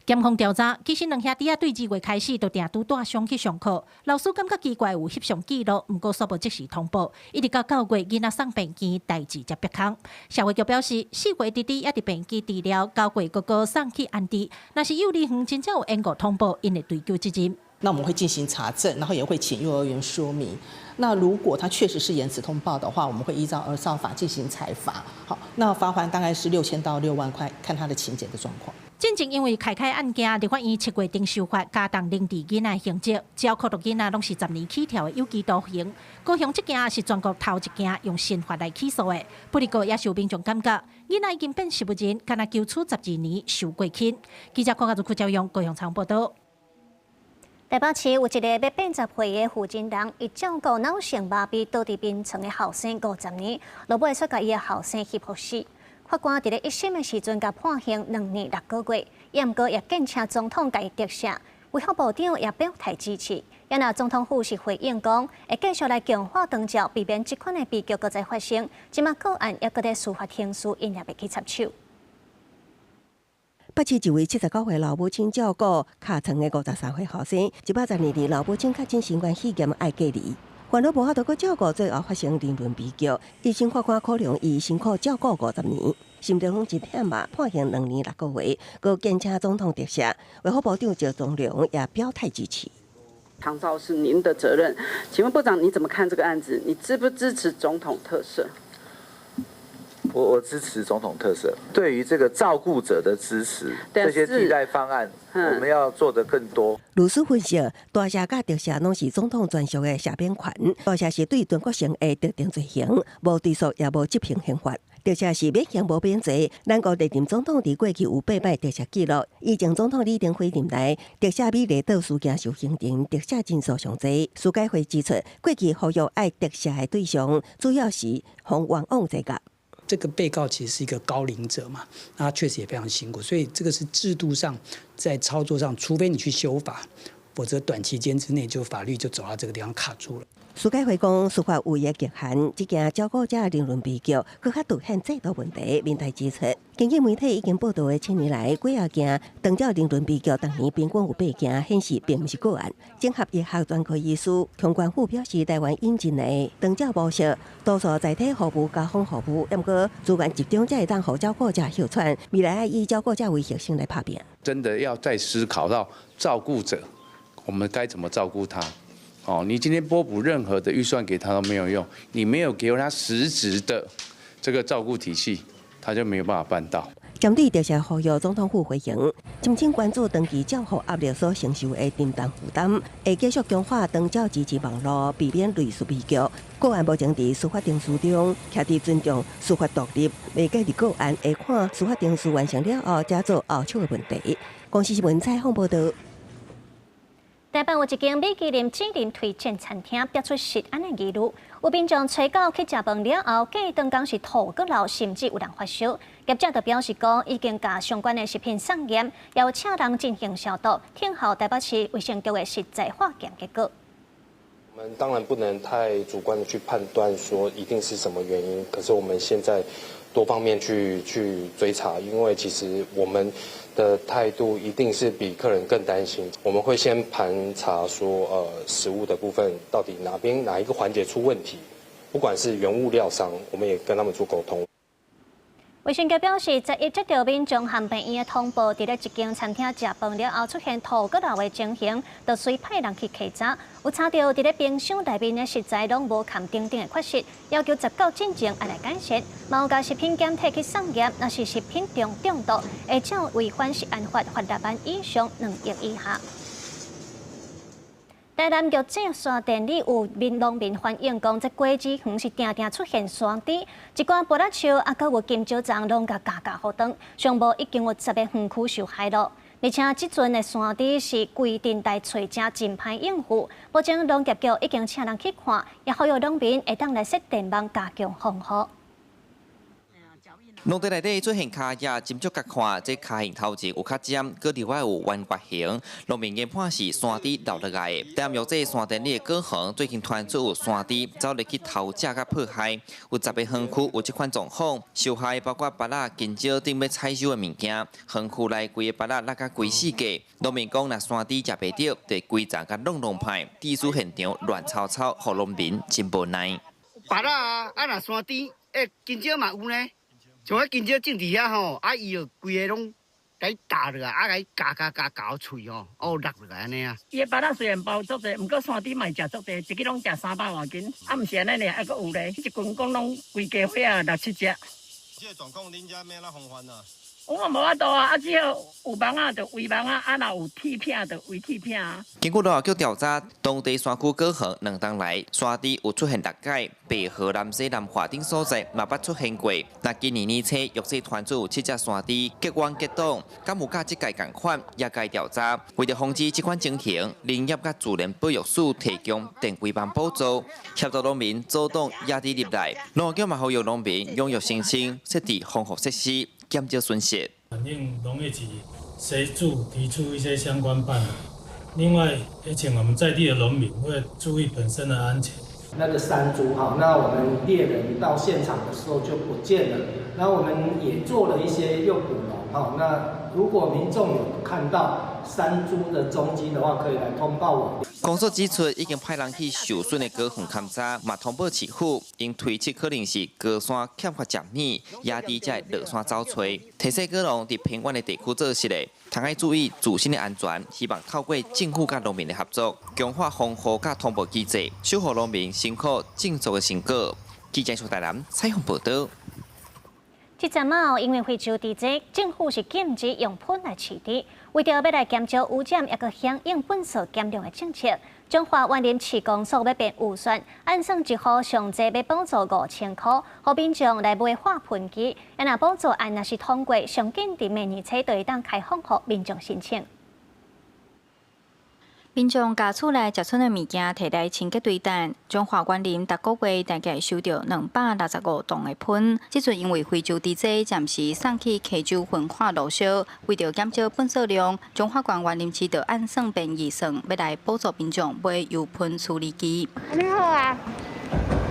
Speaker 7: 檢控調查，其實兩兄弟仔對2月開始就定拄帶傷去上課，老師感覺奇怪，有翕相記錄，毋過煞無即時通報，一直到9月囡仔送病院，代誌才煏空。社會局表示，4月弟弟猶佇病院治療，9月哥哥送去安置。若是幼兒園真正有延誤通報，𪜶會追究責任。
Speaker 9: 那我們會進行查證，然後也會請幼兒園說明。那如果他確實是延遲通報的話，我們會依照兒少法進行裁罰。好，那罰鍰大概是6000到6萬塊，看他的情節的狀況。
Speaker 7: 進前因為凱凱案件，立法院7月頂修法加重凌遲囡仔刑責，只要苦毒囡仔攏是10年起跳的有期徒刑。高雄這件是全國頭一件用刑法來起訴的，不過也是有民眾感覺，囡仔已經變植物人，敢若求處12年受過輕。記者郭家如、柯昭勇高雄場報道。
Speaker 1: 台北市有一个欲變10歲的負責人，伊照顧腦性麻痹倒佇眠床的後生50年，落尾煞共伊的後生翕予死。法官佇咧一審的時陣，共判刑2年6個月，也毋過也堅請總統共伊特赦。衛福部長也表態支持。也若總統府是回應講，會繼續來強化長照，避免這款的悲劇閣再發生。這馬個案猶閣佇司法程序，𪜶也未去插手。
Speaker 10: 北市一位79歲老母親照顧跤床的53歲後生，112年老母親確診新冠肺炎愛隔離，煩惱無法度閣照顧，最後發生人倫悲劇。一審法官考量伊辛苦照顧50年，心中攏真忝嘛，判刑2年6個月，閣堅請總統特赦。衛福部長趙宗龍也表態支持。
Speaker 11: 長照是您的責任，請問部長你怎麼看這個案子？你支不支持總統特赦？
Speaker 26: 我支持總統特赦，對於這個照顧者的支持，這些替代方案，我們要做得更多。
Speaker 10: 律師分析，大赦佮特赦攏是總統專屬的赦免權，大赦是對全國性的特定罪行，無追訴也無執行刑罰。特赦是免刑無免罪。咱國歷任總統佇過去有八擺特赦記錄，以前總統李登輝任內，特赦美麗島事件受刑人，特赦人數上濟。司改會指出，過去呼籲愛特赦的對象，主要是予冤枉這個。
Speaker 27: 這個被告其實是一個高齡者嘛，那他確實也非常辛苦，所以這個是制度上在操作上，除非你去修法，否則短期間之內就法律就走到這個地方卡住了。
Speaker 10: 司改會講，司法有伊極限，這件照顧者人倫悲劇，閣較凸顯制度問題。民代指出，根據媒體已經報道的七年來幾仔件長照人倫悲劇，逐年平均有八件，顯示並毋是個案。綜合醫學專科醫師洪關富表示，台灣引進的長照模式，多數載體服務、家訪服務，毋過資源集中才會當予照顧者歇喘。未來愛以照顧者為核心來拍拚。
Speaker 28: 真的要再思考到照顧者，我們該怎麼照顧他？哦，你今天撥補任何的預算給他都沒有用，你沒有給他實質的這個照顧體系，他就沒有辦法辦到。
Speaker 10: 針對特赦呼籲總統府回應，深深關注長期照護壓力所承受的沉重負擔，會繼續強化長照支持網路，避免類似悲劇。個案目前佇司法程序中，徛佇尊重司法獨立，未介入個案，會看司法程序完成了後，才做後續的問題。公視新聞採訪報道。
Speaker 1: 台北有一間米其林指南推薦餐廳，爆出食安的疑慮，有民眾揣到去食飯了後，隔頓工是吐閣流，甚至有人發燒。業者就表示講，已經共相關的食品送驗，也有請人進行消毒，聽候台北市衛生局的實在化驗結果。
Speaker 29: 我們當然不能太主觀的去判斷說一定是什麼原因，可是我們現在多方面去追查，因為其實我們的態度一定是比客人更擔心。我們會先盤查說，食物的部分到底哪邊哪一個環節出問題，不管是原物料商，我們也跟他們做溝通。
Speaker 1: 衛生局表示，11接到民眾和病院的通報，佇咧一間餐廳食飯了後出現吐閣流的情形，就隨派人去稽查，有查著佇咧冰箱內面的食材攏無崁頂頂的缺失，要求19進前愛來改善。嘛有共食品檢體去送驗，若是食品中中毒，會照違反食安法罰6萬以上2億以下。台南玉井山電里有民農民反映講，這果子園是定定出現山豬，一寡菠仔樹啊，閣有金蕉欉攏共咬咬予斷，上無已經有10個園區受害咯。而且這陣的山豬是規陣來揣食，真歹應付。目前農業局已經請人去看，也呼籲農民會當來設電網加強防護。
Speaker 8: 農地內底出現跤跡，斟酌佮看，這跤形頭前有較尖，閣另外有彎月形。農民研判是山豬留落來的。但若這山田裡的果園最近傳出有山豬走入去偷食佮破壞，有10個園區有這款狀況，受害包括芭樂、香蕉等欲採收的物件。園區內規个芭樂落甲規四界。農民講，若山豬食袂著，就規叢共弄弄歹，致使現場亂糟糟，予農民真無奈。
Speaker 12: 芭樂啊，啊若山豬，欸，香蕉嘛有呢。像彼香蕉種佇遐吼，啊伊就規个攏共伊咬落來，啊共伊咬咬咬咬喙吼，哦落落來按呢啊。
Speaker 13: 伊的芭樂雖然包足濟，毋過山豬嘛會食足濟，一支攏食300外斤，啊毋是按呢爾，還閣有咧，一群講攏規家伙仔六七隻。
Speaker 14: 這個狀況，恁遮欲按怎防範啊？
Speaker 13: 我嘛無法度啊，啊只好有網仔就圍網仔，啊若有鐵片就圍鐵片啊。
Speaker 8: 根據農業局調查，當地山區果園2冬來山豬有出現六擺，白河、南勢、南華等所在嘛捌出現過。那今年年初，玉山傳出有七隻山豬結冤結黨，敢有佮這屆仝款，也該調查。為著防止這款情形，林業佮自然保育署提供電圍網補助，協助農民阻擋野豬入來。農業局嘛呼籲農民踴躍申請設置防護設施，減少損失。
Speaker 15: 反映農業局協助提出一些相關辦法。另外，也請我們在地的農民會注意本身的安全。
Speaker 16: 那個山豬哈，那我們獵人到現場的時候就不見了。那我們也做了一些誘捕籠哈。那如果民眾有看到山豬的蹤跡的話，可以來通報我。
Speaker 8: 公所指出，已經派人去受損的果園勘查，嘛通報市府，𪜶推測可能是高山欠缺食物，野豬才會落山走揣。提醒果農佇偏遠的地區做事的，通愛注意自身的安全，希望透過政府佮農民的合作，強化防護佮通報機制，守護農民辛苦種作的成果。記者蘇台南採訪報導。
Speaker 1: 這陣仔因為非洲豬瘟，政府是禁止用噴來飼豬，為著欲來減少污染，抑閣響應糞掃減量的政策，彰化員林市公所欲編預算，按算一戶上濟欲補助5000箍，予民眾來買化糞機。啊若補助案若是通過，上緊佇明年初就會當開放予民眾申請。
Speaker 17: 民眾共厝內食賰的物件提來清潔堆等，彰化員林逐個月大概收著265噸的糞。這陣因為非洲豬瘟暫時送去溪州焚化爐燒，為著減少糞掃量，彰化縣員林市就按算編預算，欲來補助民眾買油噴處理機。
Speaker 18: 按呢好啊，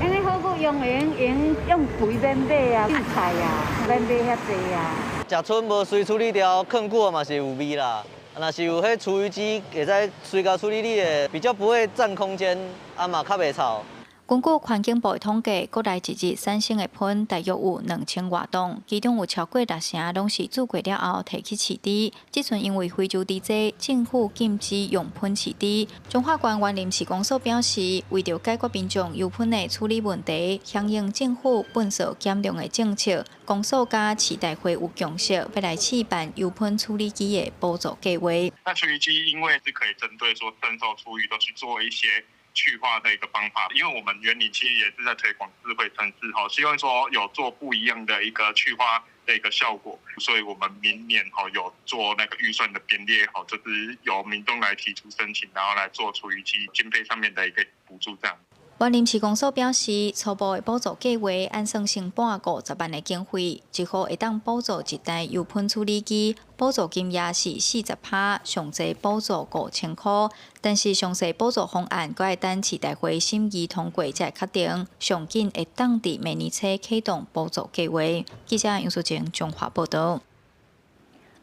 Speaker 18: 按呢好閣用會用用肥免買啊，菜啊，免買遐濟啊。
Speaker 21: 食賰無隨處理掉，囥久嘛是有味啦。若是有彼廚餘機，會使隨共處理你的，比較不會佔空間，啊嘛較袂臭。
Speaker 17: 根據環境部的統計，國內一日產生的糞大約有2000外噸，其中有超過六成攏是煮過了後提去飼豬。這陣因為非洲豬瘟，政府禁止用糞飼豬。彰化縣員林市公所表示，為著解決民眾油噴的處理問題，響應政府糞掃減量的政策，公所佮市大會有共識，欲來試辦油噴處理機的補助計劃。
Speaker 30: 那廚餘機因為是可以針對說生熟廚餘都去做一些去化的一個方法，因為我們員林其實也是在推廣智慧城市，吼，希望說有做不一樣的一個去化的一個效果，所以我們明年吼有做那個預算的編列，吼，就是由民眾來提出申請，然後來做廚餘機經費上面的一個補助，這樣。
Speaker 17: 員林市公所表示，初步的補助計劃按算成本50萬的經費，一戶會當補助一台油噴處理機，補助金額是40%，上濟補助5000箍。但是詳細補助方案，閣愛等市大會審議通過才會確定，上緊會當佇明年初啟動補助計劃。記者楊淑靜彰化報導。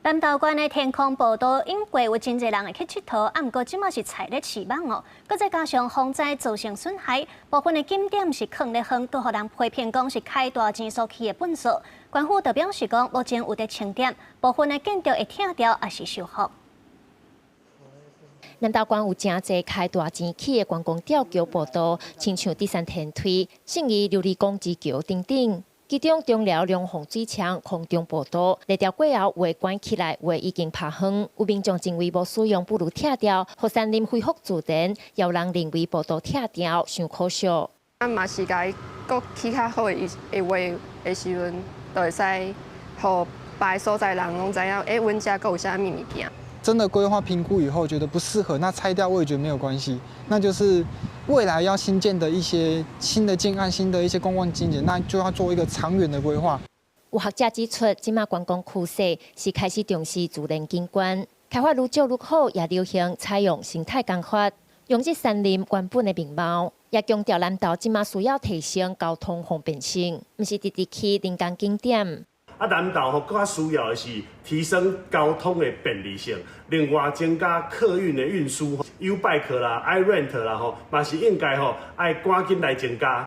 Speaker 1: 南投縣的天空步道，往過有真濟人會去𨑨迌，啊，毋過這馬是踩咧刺網哦，閣再加上風災造成損害，部分的景點是囥咧遠，閣予人批評講是開大錢所起的糞掃。縣府就表示講，目前有佇清點，部分的建築會拆掉，抑是修復。
Speaker 31: 南投縣有誠濟開大錢起的觀光吊橋步道，親像登山天梯、信義琉璃港之橋等等。其中中寮龍鳳水牆空中步道，拆掉過後有的關起來，有的已經拍荒。有民眾認為無使用，不如拆掉，予山林恢復自然。也有人認為步道拆掉傷可惜。
Speaker 20: 啊嘛是共伊閣起較好的的話的時陣，就會使予別个所在人攏知影，欸，阮遮閣有啥物物件。
Speaker 32: 真的規劃評估以後覺得不適合，那拆掉我也覺得沒有關係。那就是未來要新建的一些新的建案、新的一些觀光景點，那就要做一個長遠的規劃。
Speaker 31: 有有學者指出，這馬觀光趨勢是開始重視自然景觀，開發愈少愈好，也流行採用生態工法，融入山林原本的面貌。也強調南投這馬需要提升交通方便性，毋是直直去人工景點。
Speaker 2: 啊，南投吼，閣較需要的是提升交通的便利性，另外增加客運的運輸，YouBike 啦、iRent 啦吼，嘛是應該吼愛趕緊來增加。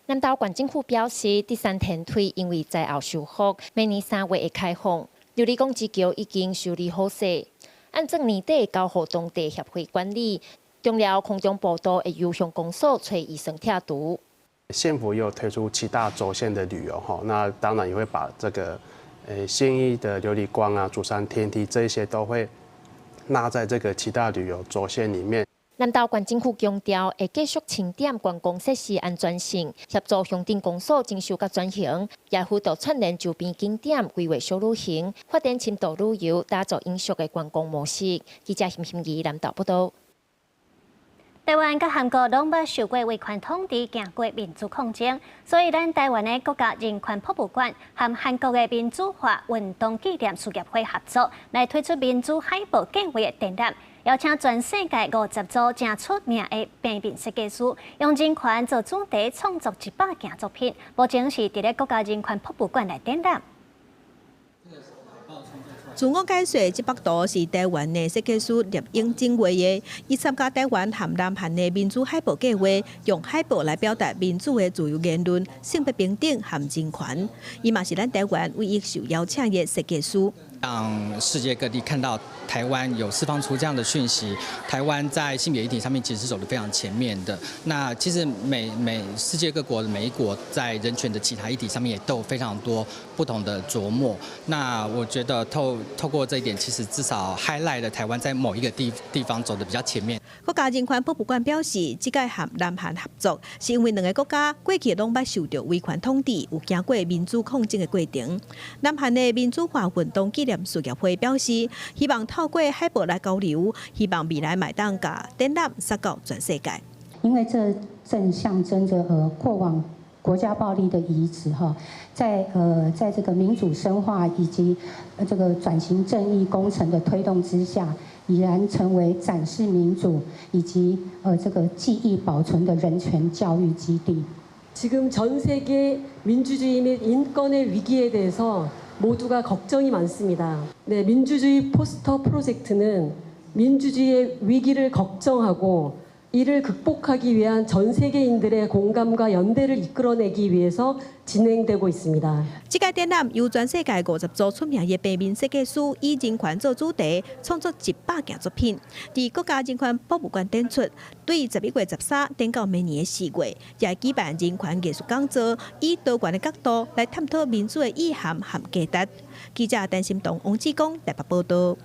Speaker 31: 南投縣政府表示，竹山天梯因為災後修復，明年3月會開放。琉璃光之橋已經修理好勢，按照年底交予當地協會管理。中寮空中步道會由鄉公所揣醫生拆除。
Speaker 3: 縣府也有推出七大軸線的旅遊，哈，那當然也會把這個，信義的琉璃光啊、竹山天梯這些都會納在這個七大旅遊軸線裡面。
Speaker 31: 南投縣政府強調，會繼續清點觀光設施安全性，協助鄉鎮公所整修佮轉型，也輔導串聯周邊景點規劃小旅行，發展深度旅遊，打造永續的觀光模式。記者沈心怡南投報道。
Speaker 1: 台灣佮韓國攏捌受過威權統治，行過民主抗爭，所以咱台灣的國家人權博物館和韓國的民主化運動紀念事業會合作，來推出民主海報計畫的展覽，邀請全世界50組誠出名的平面設計師，用人權做主題創作100件作品，目前是佇咧國家人權博物館來展覽。
Speaker 4: 自我解說，這幅圖是台灣的設計師聶永真畫的。伊參加台灣和南韓的民主海報計劃，用海報來表達民主的自由言論、性別平等和人權。伊嘛是咱台灣唯一受邀請的設計師。
Speaker 5: 讓世界各地看到台灣有釋放出這樣的訊息，台灣在性別議題上面其實是走得非常前面的。那其實每世界各國的每一國在人權的其他議題上面也都有非常多不同的琢磨。那我覺得透過這一點，其實至少 highlight 了台灣在某一個地方走得比較前面。
Speaker 4: 國家人權博物館表示，這屆和南韓合作，是因為兩个國家過去攏捌受著威權統治，有經過民主抗爭的過程。南韓的民主化運動紀念事業會表示，希望透過海報來交流，希望未來嘛會當共展覽撒到全世界。
Speaker 6: 因為這正象徵著過往國家暴力的遺址哈，在這個民主深化以及這個轉型正義工程的推動之下，已然成為展示民主以及這個記憶保存的人權教育基地。
Speaker 7: 지금전세계민주주의 및 인권의 위기에 대해서 모두가 걱정이 많습니다. 네, 민주주의 포스터 프로젝트는 민주주의의 위기를 걱정하고 이를 극복하기 위한 전 세계인들의 공감과 연대를 이끌어내기 위해서 진행되고 있습니다.
Speaker 4: 這個展覽由全世界50組出名的平面設計師以人權做主題，創作100件作品，佇國家人權博物館展出，對11月13展到明年的4月，也會舉辦人權藝術講座，以多元的角度來探討民主的意涵和價值。記者陳心東、王志剛台北報道。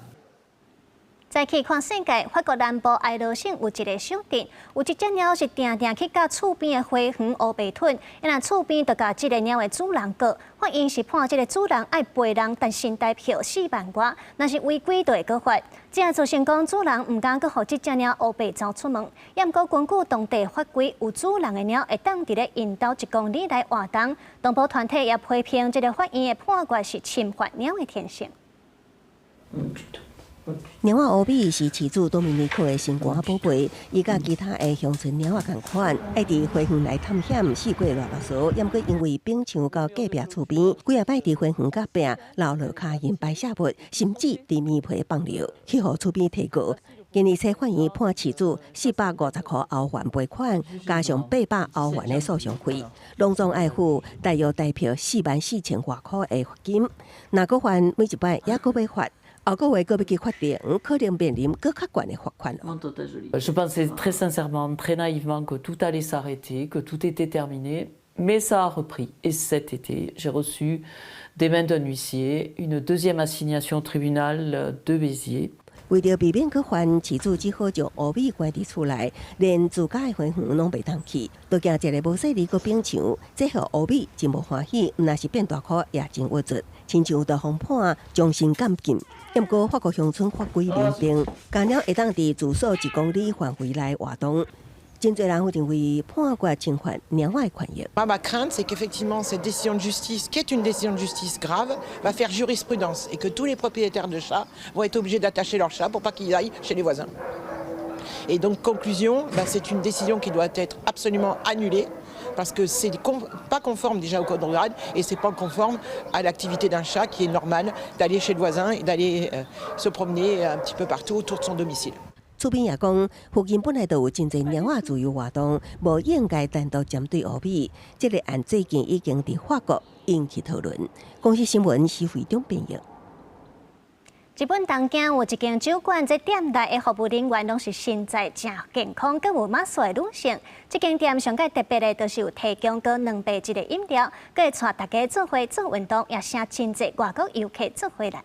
Speaker 1: 再去看世界，法國南部埃羅省有一个小鎮，有一隻貓是定定去佮厝邊的花園烏白吞，若厝邊就共這个貓的主人告，法院是判這个主人愛賠人但新台票4萬外，若是違規就會閣罰。這造成講主人毋敢閣予這隻貓烏白走出門。也毋過根據當地法規，有主人的貓會當佇咧𪜶兜1公里內活動。動保團體也批評這个法院的判決是侵犯貓的天性。
Speaker 10: 貓仔烏米是飼主多米尼克的心肝寶貝，伊佮其他的鄉村貓仔仝款，愛佇花園內探險，四處亂囉嗦。也毋過因為反牆到隔壁厝邊，幾仔擺佇花園隔壁留落跤印排泄物，甚至佇棉被放尿，去予厝邊提告。今年初法院判飼主450塊歐元賠款，加上800歐元的訴訟費，攏總愛付大約台票4萬4千外箍的罰金。若閣犯每一擺，猶閣欲罰。後個月閣欲去法庭，可能面臨閣較懸的罰款。
Speaker 9: Je pensais très sincèrement, très naïvement que tout allait s'arrêter, que tout était terminé, mais ça a repris. Et cet été, j'ai reçu des mains d'un huissier une deuxième assignation au tribunal de Béziers.
Speaker 10: 為著避免閣犯，飼主只好將烏米關佇厝內，連自家的花園攏袂當去，都驚一个無細膩閣反牆，這予烏米真無歡喜，毋但是變大箍也真鬱卒，親像著予判終身監禁。毋過法國鄉村法規明定，家貓會當佇住所1公里範圍內活動。真濟人會認為判決侵犯貓仔的權益。
Speaker 11: Ma crainte, c'est qu'effectivement cette décision de justice, qui est une décision de justice grave, va faire jurisprudence et que tous les propriétaires de chats vont être obligés d'attacher leur chat pour pas qu'il aille chez les voisins. Et donc, conclusion, ben, c'est une décision qui doit être absolument annulée parce que c'est pas conforme déjà au code rural et c'est pas conforme à l'activité d'un chat qui est normale d'aller chez le voisin et d'aller se promener un petit peu partout autour de son domicile.
Speaker 10: 厝邊也講，附近本來就有真濟貓仔自由活動，無應該單獨針對烏米。這個案最近已經佇法國引起討論。公視新聞施惠中編譯。
Speaker 1: 日本東京有一間酒館，這店內的服務人員攏是身材誠健康、閣有馬術的女性。這間店上蓋特別的，就是有提供閣2倍一個飲料，閣會帶大家做伙做運動，也請真濟外國遊客做伙來。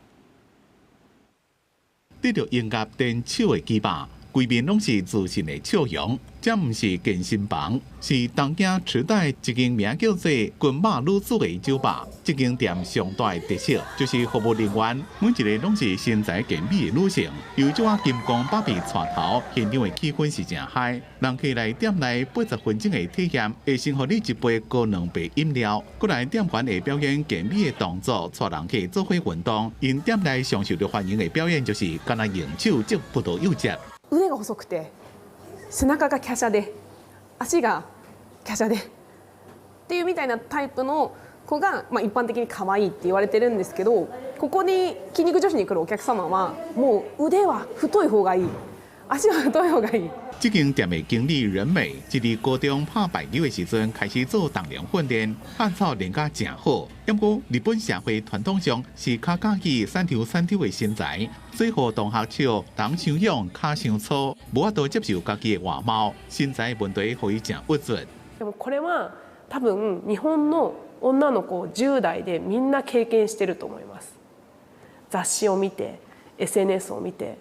Speaker 12: 得著音樂電手的雞巴，規面攏是自信的笑容。這毋是健身房，是東京池袋一間名叫做群馬女子的酒吧。這間店上大的特色就是服務人員每一个攏是身材健美的女性。由這款金剛芭比帶頭，現場的氣氛是誠 high。人客來店內80分鐘的體驗，會先予你一杯高兩倍飲料，過來店員會表演健美的動作，帶人客做伙運動。𪜶店內上受到歡迎的表演就是干焦用手摘葡萄柚汁。
Speaker 14: 腕が細くて背中が華奢で足が華奢でっていうみたいなタイプの子が、まあ、一般的に可愛いって言われてるんですけど、ここに筋肉女子に来るお客様はもう腕は太い方がいい、足は太い方がいい。
Speaker 12: 這間店的經理任美，自佇高中拍排球的時陣開始做重量訓練，汗操練甲誠好。毋過日本社會傳統上是較佮意瘦瘦瘦的身材，所以予同學笑人傷勇、跤傷粗，無法度接受家己的外貌，身材問題予伊誠鬱卒。
Speaker 14: でもこれは多分日本の女の子10代でみんな経験してると思います。雑誌を見て SNS を見て、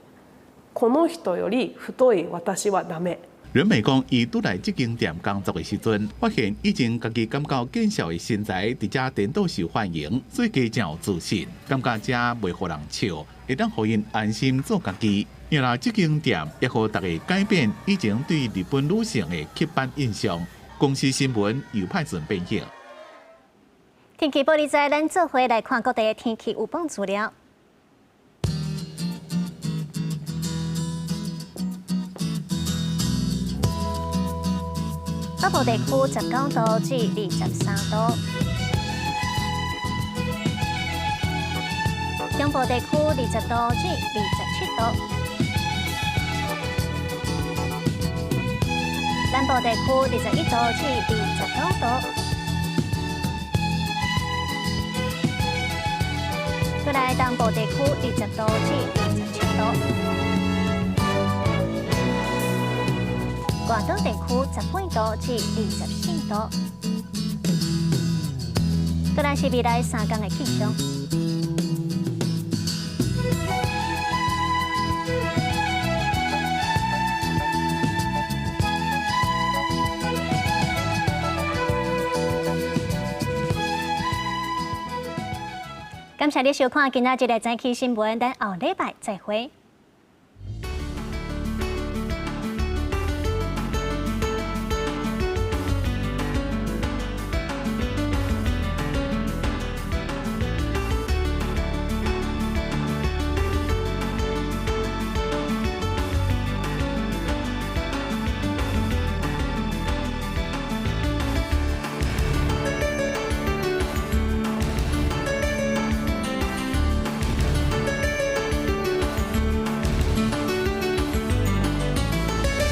Speaker 14: この人より太い私はダメ。
Speaker 12: 任美講，伊拄來這間店工作的時陣，發現以前家己感覺見笑的身材佇遮顛倒受歡迎，所以加誠有自信，感覺遮袂予人笑，會當予𪜶安心做家己。因為這間店也予大家改變以前對日本女性的刻板印象。公視新聞尤派順編譯。
Speaker 1: 天氣報你知，咱做伙來看各地的天氣預報資料。北部地區19度至23度，中部地區20度至27度，南部地區21度至29度，過來東部地區20度至27度。外島地區18度至24度。過來是未來3天的氣象。感謝你收看今仔日的早起新聞，咱後禮拜再會。